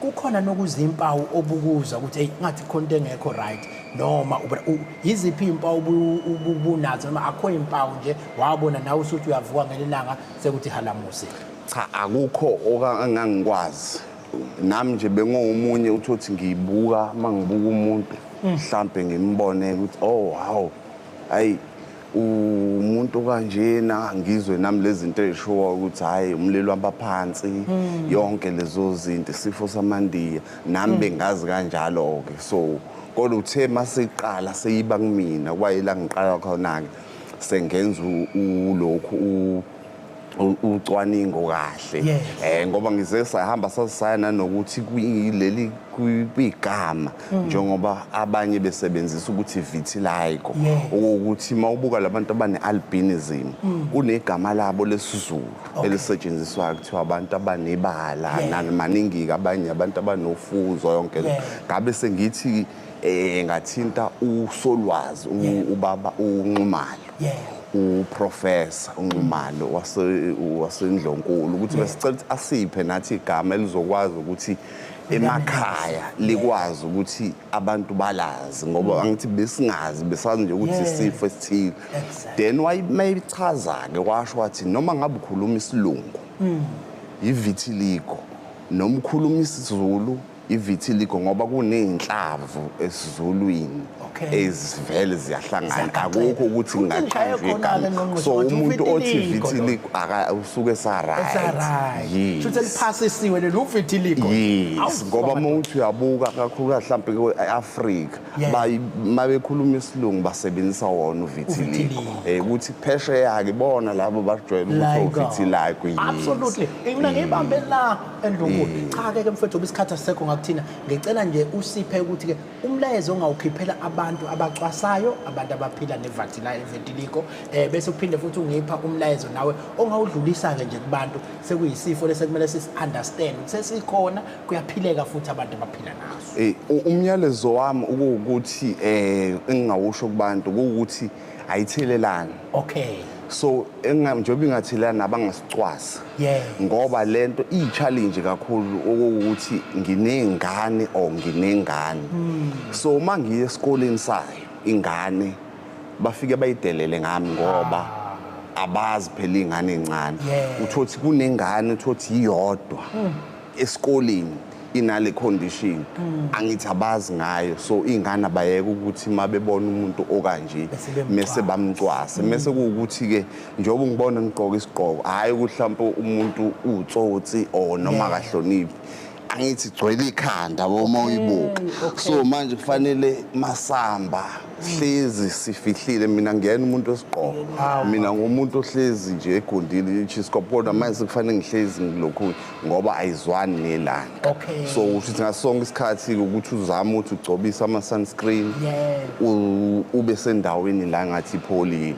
Kukhona nokuzimpawu obukuza ukuthi hey, ngathi khona into engekho right, noma yiziphi impawu ubunazo, noma akho impawu nje wabona nawe usuthi uyavuka ngelilanga sekuthi halamusi? Cha, akukho okangangikwazi. Nami nje bengomunye uthothi ngiyibuka, mangibuka umuntu mhlambe ngimbone ukuthi oh wow, hayi umuntu kanjena, ngizwe nami lezi zinto ezishowa ukuthi hayi umlilo wabaphansi, yonke lezo zinto, isifo samandiya, nami bengazi kanjalo ke. So kodwa uthe masiqala seyiba kumina, kwayela ngiqala khona ke sengenza ulokhu ucwaningo kahle, ngoba ngize sahamba sasaya nanokuthi kuyileli kwigama, njengoba abanye besebenzisa ukuthi vitiligo, ukuthi mawubuka labantu abane albinism kunegama labo lesiZulu elisetshenziswa kuthiwa abantu abanebala, maningi abanye abantu abanofuzo yonke. Ngabe sengithi ngathinta usolwazi ubaba uNxumalo, uprofessor uNxumalo waseNdlonkulu, ukuthi besicela ukuthi asiphe nathi igama elizokwazi ukuthi emakhaya likwazi ukuthi abantu balazi, ngoba angithi besingazi, besazi nje ukuthi isifo esithile. Then wayichaza-ke washo wathi noma ngabe ukhuluma isiLungu ivitiligo, noma ukhuluma isiZulu ivitiligo, ngoba kuney'nhlavu esiZulwini ezivele ziyahlangana, akukho ukuthi ngingaqanjwa igama. So umuntu othi vitiligo usuke sa-right. Yes. Shuthi eliphasisiwe leli uvitiligo. Yes, ngoba uma uthi uyabuka kakhulukazi mhlampe e-Afrika, mabekhuluma isiLungu basebenzisa wona uvitiligo. Ukuthi phesheya-ke bona labo bajwayele ukuthi uvitiligo. Absolutely. Mina ngiyibambe la eNdlunkulu. Cha-ke ke mfethu, isikhathi asisekho ngakuthina. Ngicela nje usiphe ukuthi-ke umlayezo ongawukhiphela abantu abacwasayo, abantu abaphila nevitiligo, bese uphinde futhi ungipha umlayezo nawe ongawudlulisa-ke nje kubantu sekuyisifo lesekumele sisi-understand sesikhona, kuyaphileka futhi abantu abaphila naso. Umyalezo wami ukuthi engingawusho kubantu ukuthi ayithelelani. So njengoba ingathelelani abangasicwasi. Ngoba lento iyi-challenge kakhulu ukuthi nginengane or nginengane. So uma ngiye esikoleni sayo ingane bafike bayidelele ngami ngoba abazi phela ingane encane. Uthothi kunengane uthothi iyodwa esikoleni inale condition, angithi abazi ngayo, so ingane abayeke ukuthi mabebona umuntu okanje mese bamcwase. Mese kuwukuthi ke njengoba ngibona ngigqoka isigqoko, hayi ukuthi mhlawumbe umuntu utsotsi or noma akahloniphi, angithi gcwele ikhanda uma uyibuka. So manje kufanele masamba hlezi sifihlile. Mina ngiyena umuntu wesigqoko, mina ngumuntu ohlezi nje egundile ichiskop, kodwa manje sekufanele ngihlezi ngilokhu ngoba ayizwani nelanga. So usho ngasonke isikhathi ukuthi uzame ukuthi ugcobise ama sunscreen, ube sendaweni la ngathi ipholile.